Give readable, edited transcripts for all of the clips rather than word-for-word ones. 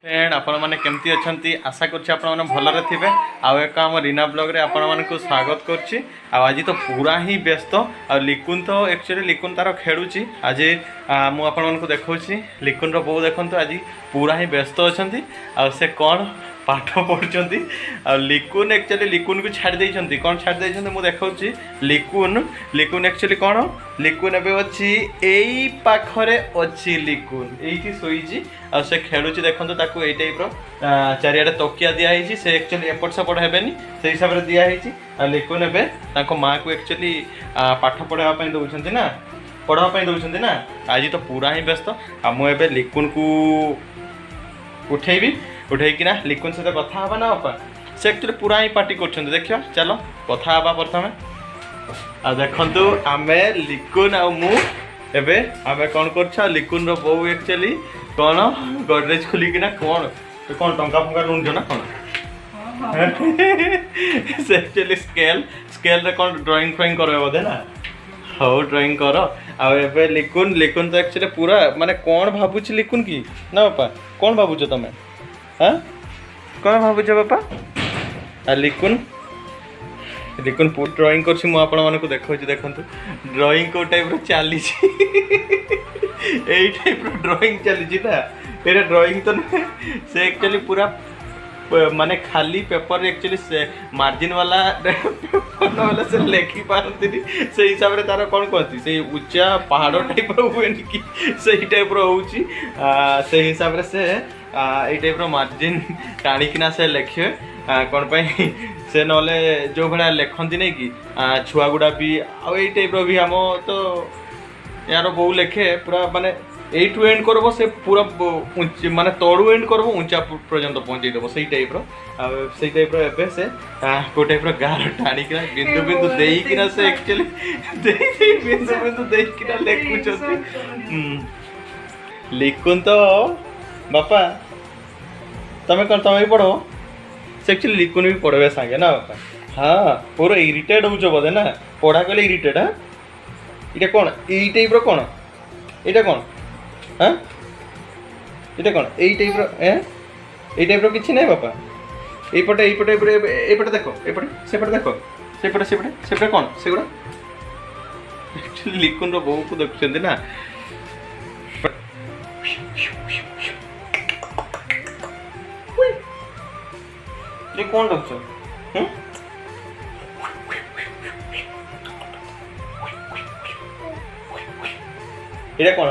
Friend, ଆପଣମାନେ କେମିତି ଅଛନ୍ତି? ଆଶା କରୁଛି ଆପଣମାନେ ଭଲରେ ଥିବେ। ଆଉ ଏକ ଆମ ରୀନା ବ୍ଲଗ୍ରେ ଆପଣମାନଙ୍କୁ ସ୍ୱାଗତ କରୁଛି। ଆଉ ଆଜି ତ ପୁରା ହିଁ ବ୍ୟସ୍ତ। ଆଉ ଲିକୁନ ତ ଆକ୍ଚୁଆଲି ଲିକୁନ ତାର ଖେଳୁଛି। ଆଜି ମୁଁ ଆପଣମାନଙ୍କୁ ଦେଖାଉଛି, ଲିକୁନର ବୋଉ ଦେଖନ୍ତୁ, ଆଜି ପୁରା ହିଁ ବ୍ୟସ୍ତ ଅଛନ୍ତି। ଆଉ ସେ କ'ଣ ପାଠ ପଢ଼ୁଛନ୍ତି। ଆଉ ଲିକୁନ ଆକ୍ଚୁଆଲି ଲିକୁନକୁ ଛାଡ଼ି ଦେଇଛନ୍ତି। କ'ଣ ଛାଡ଼ି ଦେଇଛନ୍ତି, ମୁଁ ଦେଖାଉଛି। ଲିକୁନ ଲିକୁନ ଆକ୍ଚୁଆଲି କ'ଣ, ଲିକୁନ ଏବେ ଅଛି, ଏଇ ପାଖରେ ଅଛି। ଲିକୁନ ଏଇଠି ଶୋଇଛି ଆଉ ସେ ଖେଳୁଛି। ଦେଖନ୍ତୁ, ତାକୁ ଏଇ ଟାଇପ୍ର ଚାରିଆଡ଼େ ତକିଆ ଦିଆହେଇଛି। ସେ ଆକ୍ଚୁଆଲି ଏପଟ ସେପଟ ହେବେନି, ସେଇ ହିସାବରେ ଦିଆହେଇଛି। ଆଉ ଲିକୁନ ଏବେ ତାଙ୍କ ମାଆକୁ ଆକ୍ଚୁଆଲି ପାଠ ପଢ଼ାଇବା ପାଇଁ ଦେଉଛନ୍ତି ନା, ପଢ଼ାଇବା ପାଇଁ ଦେଉଛନ୍ତି ନା। ଆଜି ତ ପୁରା ହିଁ ବ୍ୟସ୍ତ। ଆଉ ମୁଁ ଏବେ ଲିକୁନକୁ ଉଠେଇବି, ଉଠେଇକିନା ଲିକୁନ ସହିତ କଥା ହେବା ନା ବାପା? ସେ ଆକ୍ଚୁଆଲି ପୁରା ହିଁ ପାଟି କରୁଛନ୍ତି। ଦେଖିବା, ଚାଲ କଥା ହେବା ପ୍ରଥମେ। ଆଉ ଦେଖନ୍ତୁ, ଆମେ ଲିକୁନ ଆଉ ମୁଁ ଏବେ ଆମେ କ'ଣ କରୁଛୁ। ଆଉ ଲିକୁନର ବୋଉ ଆକ୍ଚୁଆଲି କ'ଣ ଗଡରେଜ ଖୋଲିକିନା କ'ଣ କ'ଣ ଟଙ୍କା ଫଙ୍କା ଗଣୁଛ ନା କ'ଣ? ସେ ଆକ୍ଚୁଆଲି ସ୍କେଲ୍ରେ କ'ଣ ଡ୍ରଇଂ ଫ୍ରଇଂ କରିବେ ବୋଧେ ନା? ହଉ, ଡ୍ରଇଂ କର। ଆଉ ଏବେ ଲିକୁନ ଲିକୁନ ତ ଆକ୍ଚୁଆଲି ପୁରା ମାନେ କ'ଣ ଭାବୁଛି ଲିକୁନ କି ନା ବାପା? କ'ଣ ଭାବୁଛ ତମେ? ହଁ, କ'ଣ ଭାବୁଛ ବାପା? ଆଉ ଲିକୁନ ଲିକୁନ ଡ୍ରଇଂ କରୁଛି, ମୁଁ ଆପଣମାନଙ୍କୁ ଦେଖାଉଛି। ଦେଖନ୍ତୁ, ଡ୍ରଇଂ କେଉଁ ଟାଇପ୍ର ଚାଲିଛି। ଏଇ ଟାଇପ୍ର ଡ୍ରଇଂ ଚାଲିଛି ନା? ଏଇଟା ଡ୍ରଇଂ ତ ନୁହେଁ। ସେ ଆକ୍ଚୁଆଲି ପୁରା ମାନେ ଖାଲି ପେପରରେ, ଆକ୍ଚୁଆଲି ସେ ମାର୍ଜିନ୍ ବାଲା ପେପର ନହେଲେ ସେ ଲେଖି ପାରନ୍ତିନି। ସେଇ ହିସାବରେ ତାର କ'ଣ କୁହନ୍ତି, ସେଇ ଉଚ୍ଚା ପାହାଡ଼ ଟାଇପ୍ର ହୁଏନି କି, ସେଇ ଟାଇପ୍ର ହେଉଛି। ସେଇ ହିସାବରେ ସେ ଏଇ ଟାଇପ୍ର ମାର୍ଜିନ୍ ଟାଣିକିନା ସେ ଲେଖିବେ। କ'ଣ ପାଇଁ ସେ ନହେଲେ ଯେଉଁ ଭଳିଆ ଲେଖନ୍ତି ନାଇଁ କି ଛୁଆ ଗୁଡ଼ା ବି, ଆଉ ଏଇ ଟାଇପ୍ର ବି ଆମ ତ ୟାର ବୋଉ ଲେଖେ। ପୁରା ମାନେ ଏଇଠୁ ଏଣ୍ଡ କରିବ, ସେ ପୁରା ମାନେ ତଳୁ ଏଣ୍ଡ କରିବ, ଉଞ୍ଚା ପର୍ଯ୍ୟନ୍ତ ପହଞ୍ଚେଇ ଦେବ, ସେଇ ଟାଇପ୍ର। ଆଉ ସେଇ ଟାଇପ୍ର ଏବେ ସେ କୋଉ ଟାଇପ୍ର ଗାର ଟାଣିକିନା, ବିନ୍ଦୁ ବିନ୍ଦୁ ଦେଇକିନା, ସେ ଆକ୍ଚୁଆଲି ଦେଇ ଦେଇ, ବିନ୍ଦୁ ବିନ୍ଦୁ ଦେଇକିନା ଲେଖୁଛନ୍ତି। ଲିକୁନ ତ ବାପା, ତମେ କ'ଣ, ତମେ ବି ପଢ଼ବ? ସେ ଆକ୍ଚୁଆଲି ଲିକୁନ ବି ପଢ଼ବେ ସାଙ୍ଗେ ନା ବାପା? ହଁ, ପୁରା ଇରିଟେଟ୍ ହଉଛ ବୋଧେ ନା? ପଢ଼ା କହିଲେ ଇରିଟେଟ୍। ହଁ, ଏଇଟା କ'ଣ? ଏଇ ଟାଇପ୍ର କ'ଣ? ଏଇଟା କ'ଣ? ହଁ, ଏଇଟା କ'ଣ? ଏଇ ଟାଇପ୍ର ଏ ଏଇ ଟାଇପ୍ର କିଛି ନାହିଁ ବାପା। ଏଇପଟେ ଏଇପଟେ ଏଇପଟେ ଏଇପଟେ ଦେଖ, ଏପଟେ ସେପଟେ ଦେଖ, ସେପଟେ ସେପଟେ ସେପଟେ କ'ଣ ସେଗୁଡ଼ା? ଆକ୍ଚୁଆଲି ଲିକୁନର ବୋଉକୁ ଦେଖୁଛନ୍ତି ନା? ଏ କ'ଣ ଦେଖୁଛ? ହୁଁ, ଏଇଟା କ'ଣ?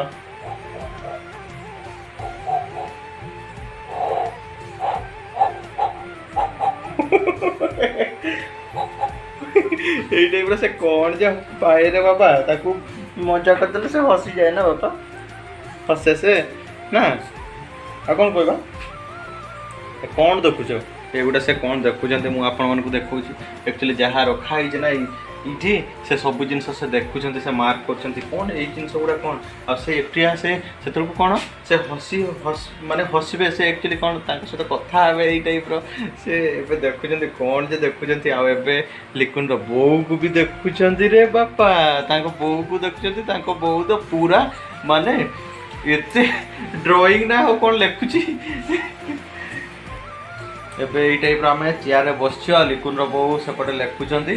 ଏଇ ଟାଇପ୍ର ସେ କ'ଣ ଯେ ପାଏରେ ବାବା, ତାକୁ ମଜା କରିଦେଲେ ସେ ହସିଯାଏ ନା ବାପା? ହସେ ସେ ନା? ଆଉ କ'ଣ କହିବା? ଏ କ'ଣ ଦେଖୁଛ ଏଗୁଡ଼ା? ସେ କ'ଣ ଦେଖୁଛନ୍ତି, ମୁଁ ଆପଣମାନଙ୍କୁ ଦେଖାଉଛି। ଆକ୍ଚୁଆଲି ଯାହା ରଖା ହେଇଛି ନା ଏଇଠି, ସେ ସବୁ ଜିନିଷ ସେ ଦେଖୁଛନ୍ତି, ସେ ମାର୍କ କରୁଛନ୍ତି କ'ଣ ଏଇ ଜିନିଷ ଗୁଡ଼ା କ'ଣ। ଆଉ ସେ ଏଠି ଆସେ, ସେତେବେଳକୁ କ'ଣ ସେ ହସି ହସ ମାନେ ହସିବେ। ସେ ଆକ୍ଚୁଆଲି କ'ଣ ତାଙ୍କ ସହିତ କଥା ହେବେ, ଏଇ ଟାଇପ୍ର। ସେ ଏବେ ଦେଖୁଛନ୍ତି, କ'ଣ ଯେ ଦେଖୁଛନ୍ତି। ଆଉ ଏବେ ଲିକୁନର ବୋଉକୁ ବି ଦେଖୁଛନ୍ତି ରେ ବାପା। ତାଙ୍କ ବୋଉକୁ ଦେଖୁଛନ୍ତି। ତାଙ୍କ ବୋଉ ତ ପୁରା ମାନେ ଏତେ ଡ୍ରଇଂ ନା ଆଉ କ'ଣ ଲେଖୁଛି। ଏବେ ଏଇ ଟାଇପ୍ର ଆମେ ଚେୟାରରେ ବସିଛୁ ଆଉ ଲିକୁନର ବୋଉ ସେପଟେ ଲେଖୁଛନ୍ତି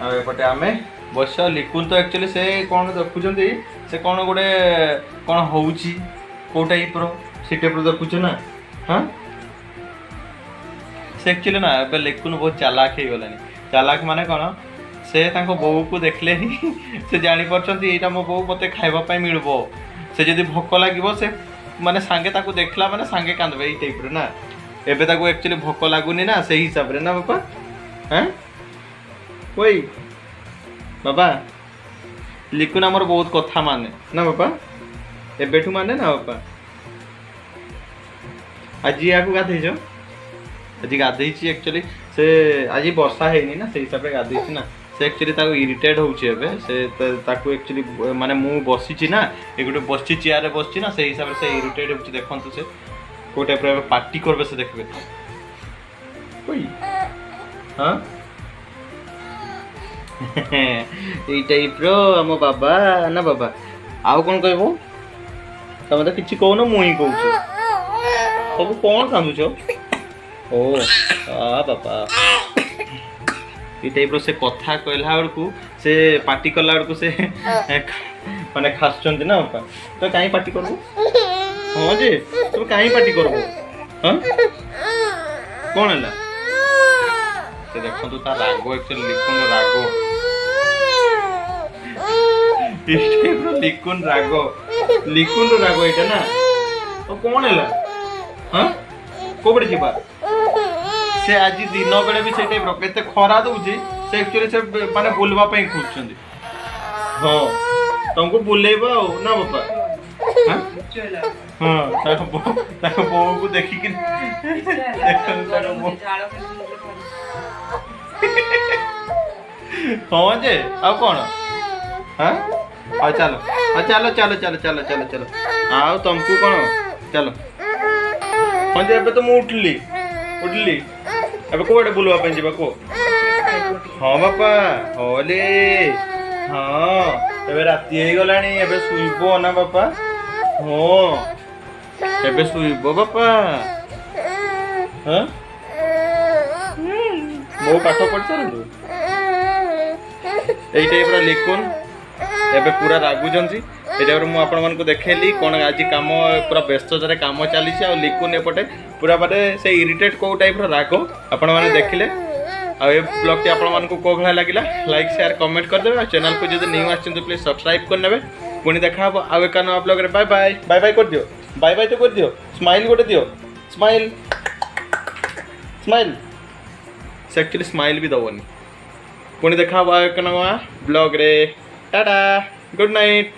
ଆଉ ଏପଟେ ଆମେ ବସିଛୁ। ଆଉ ଲିକୁନ ତ ଆକ୍ଚୁଆଲି ସେ କ'ଣ ଦେଖୁଛନ୍ତି, ସେ କ'ଣ ଗୋଟେ କ'ଣ ହେଉଛି କେଉଁ ଟାଇପ୍ର, ସେ ଟାଇପ୍ର ଦେଖୁଛୁ ନା? ହଁ, ସେ ଆକ୍ଚୁଆଲି ନା ଏବେ ଲିକୁନ ବହୁତ ଚାଲାକ ହେଇଗଲାଣି। ଚାଲାକ ମାନେ କ'ଣ, ସେ ତାଙ୍କ ବୋଉକୁ ଦେଖିଲେ ହିଁ ସେ ଜାଣିପାରୁଛନ୍ତି ଏଇଟା ମୋ ବୋଉ, ମୋତେ ଖାଇବା ପାଇଁ ମିଳିବ। ସେ ଯଦି ଭୋକ ଲାଗିବ, ସେ ମାନେ ସାଙ୍ଗେ ତାକୁ ଦେଖିଲା ମାନେ ସାଙ୍ଗେ କାନ୍ଦିବେ, ଏଇ ଟାଇପ୍ର ନା। ଏବେ ତାକୁ ଆକ୍ଚୁଆଲି ଭୋକ ଲାଗୁନି ନା, ସେଇ ହିସାବରେ ନା ବାପା? ହଁ, ଓଇ ବାବା, ଲିକୁନ ଆମର ବହୁତ କଥା ମାନେ ନା ବାପା? ଏବେଠୁ ମାନେ ନା ବାପା? ଆଜି ୟାକୁ ଗାଧେଇଛ? ଆଜି ଗାଧେଇଛି। ଆକ୍ଚୁଆଲି ସେ ଆଜି ବର୍ଷା ହେଇନି ନା, ସେଇ ହିସାବରେ ଗାଧେଇଛି ନା। ସେ ଆକ୍ଚୁଆଲି ତାକୁ ଇରିଟେଟ୍ ହେଉଛି ଏବେ। ସେ ତାକୁ ଆକ୍ଚୁଆଲି ମାନେ ମୁଁ ବସିଛି ନା, ଏ ଗୋଟେ ବସିଛି, ଚେୟାରରେ ବସିଛି ନା, ସେଇ ହିସାବରେ ସେ ଇରିଟେଟ୍ ହେଉଛି। ଦେଖନ୍ତୁ, ସେ କେଉଁ ଟାଇପ୍ର ଏବେ ପାଟି କରିବେ ସେ ଦେଖିବେ। ଓଇ, ହଁ, ଏଇ ଟାଇପ୍ର ଆମ ବାବା ନା ବାବା? ଆଉ କ'ଣ କହିବ? ତମେ ତ କିଛି କହୁନ, ମୁଁ ହିଁ କହୁଛି। ସବୁ କ'ଣ କାନ୍ଦୁଛ? ଓ ଆ ବାପା, ଏଇ ଟାଇପ୍ର ସେ କଥା କହିଲା ବେଳକୁ, ସେ ପାଟି କଲା ବେଳକୁ ସେ ମାନେ ଖାସୁଛନ୍ତି ନା ବାପା? ତ କାହିଁ ପାଟି କରିବୁ? ହଁ ଯେ, ତମେ କାହିଁ ପାଟି କରିବୁ? ହଁ, କ'ଣ ହେଲା? ସେ ଦେଖନ୍ତୁ ତା ରାଗ, ଆକ୍ଚୁଆଲି ଲିକୁନ ରାଗ, ଏଇ ଟାଇପ୍ର ଲିକୁନ ରାଗ, ଲିକୁନର ରାଗ ଏଇଟା ନା? ଆଉ କ'ଣ ହେଲା? ହଁ, କୋଉପଟେ ଯିବା? ସେ ଆଜି ଦିନ ବେଳେ ବି ସେଇ ଟାଇପ୍ର, କେତେ ଖରା ଦଉଛି, ସେ ଆକ୍ଚୁଆଲି ସେ ମାନେ ବୁଲିବା ପାଇଁ ଖୋଜୁଛନ୍ତି। ହଁ, ତମକୁ ବୁଲେଇବା ଆଉ ନା ବାପା? ହଁ ହଁ, ତାଙ୍କ ବୋଉକୁ ଦେଖିକି ଦେଖନ୍ତୁ ତାଙ୍କ ବୋଉ। ହଁ ଯେ, ଆଉ କ'ଣ? ହଁ, ଆଉ ଚାଲ, ହଁ ଚାଲ ଚାଲ ଚାଲ ଚାଲ ଚାଲ ଚାଲ। ଆଉ ତମକୁ କ'ଣ? ଚାଲ। ହଁ ଯେ, ଏବେ ତ ମୁଁ ଉଠିଲି ଉଠିଲି। ଏବେ କୁଆଡ଼େ ବୁଲିବା ପାଇଁ ଯିବା କୁହ? ହଁ ବାପା, ହଲେ। ହଁ, ଏବେ ରାତି ହେଇଗଲାଣି, ଏବେ ଶୋଇବ ନା ବାପା? ହଁ, ଏବେ ଶୋଇବ ବାପା। ହଁ, ମୋ ପାଠ ପଢି ସାରନ୍ତୁ। ଏଇ ଟାଇପ୍ର ଲିକୁନ ଏବେ ପୁରା ରାଗୁଛନ୍ତି। ଏଇ ଟାଇପ୍ର ମୁଁ ଆପଣମାନଙ୍କୁ ଦେଖେଇଲି କ'ଣ ଆଜି କାମ, ପୁରା ବ୍ୟସ୍ତତାରେ କାମ ଚାଲିଛି, ଆଉ ଲିକୁନ ଏପଟେ ପୁରା ମାନେ ସେ ଇରିଟେଟ୍, କେଉଁ ଟାଇପ୍ର ରାଗ ଆପଣମାନେ ଦେଖିଲେ। ଆଉ ଏ ବ୍ଲଗ୍ଟି ଆପଣମାନଙ୍କୁ କେଉଁ ଭଳିଆ ଲାଗିଲା, ଲାଇକ୍, ସେୟାର, କମେଣ୍ଟ କରିଦେବେ। ଆଉ ଚ୍ୟାନେଲକୁ ଯଦି ନ୍ୟୁ ଆସିଛନ୍ତି, ପ୍ଲିଜ୍ ସବସ୍କ୍ରାଇବ୍ କରିନେବେ। ପୁଣି ଦେଖା ହେବ ଆଉ ଏକ ନୂଆ ବ୍ଲଗ୍ରେ। ବାଏ ବାଏ, ବାଏ ବାଏ କରିଦିଅ, ବାଏ ବାଏ ତ କରିଦିଅ, ସ୍ମାଇଲ୍ ଗୋଟେ ଦିଅ, ସ୍ମାଇଲ୍ ସ୍ମାଇଲ୍। ସେ ଆକ୍ଚୁଆଲି ସ୍ମାଇଲ୍ ବି ଦେବନି। ପୁଣି ଦେଖା ହେବ ଆଉ ଏକ ନୂଆ ବ୍ଲଗ୍ରେ। Tata, good night.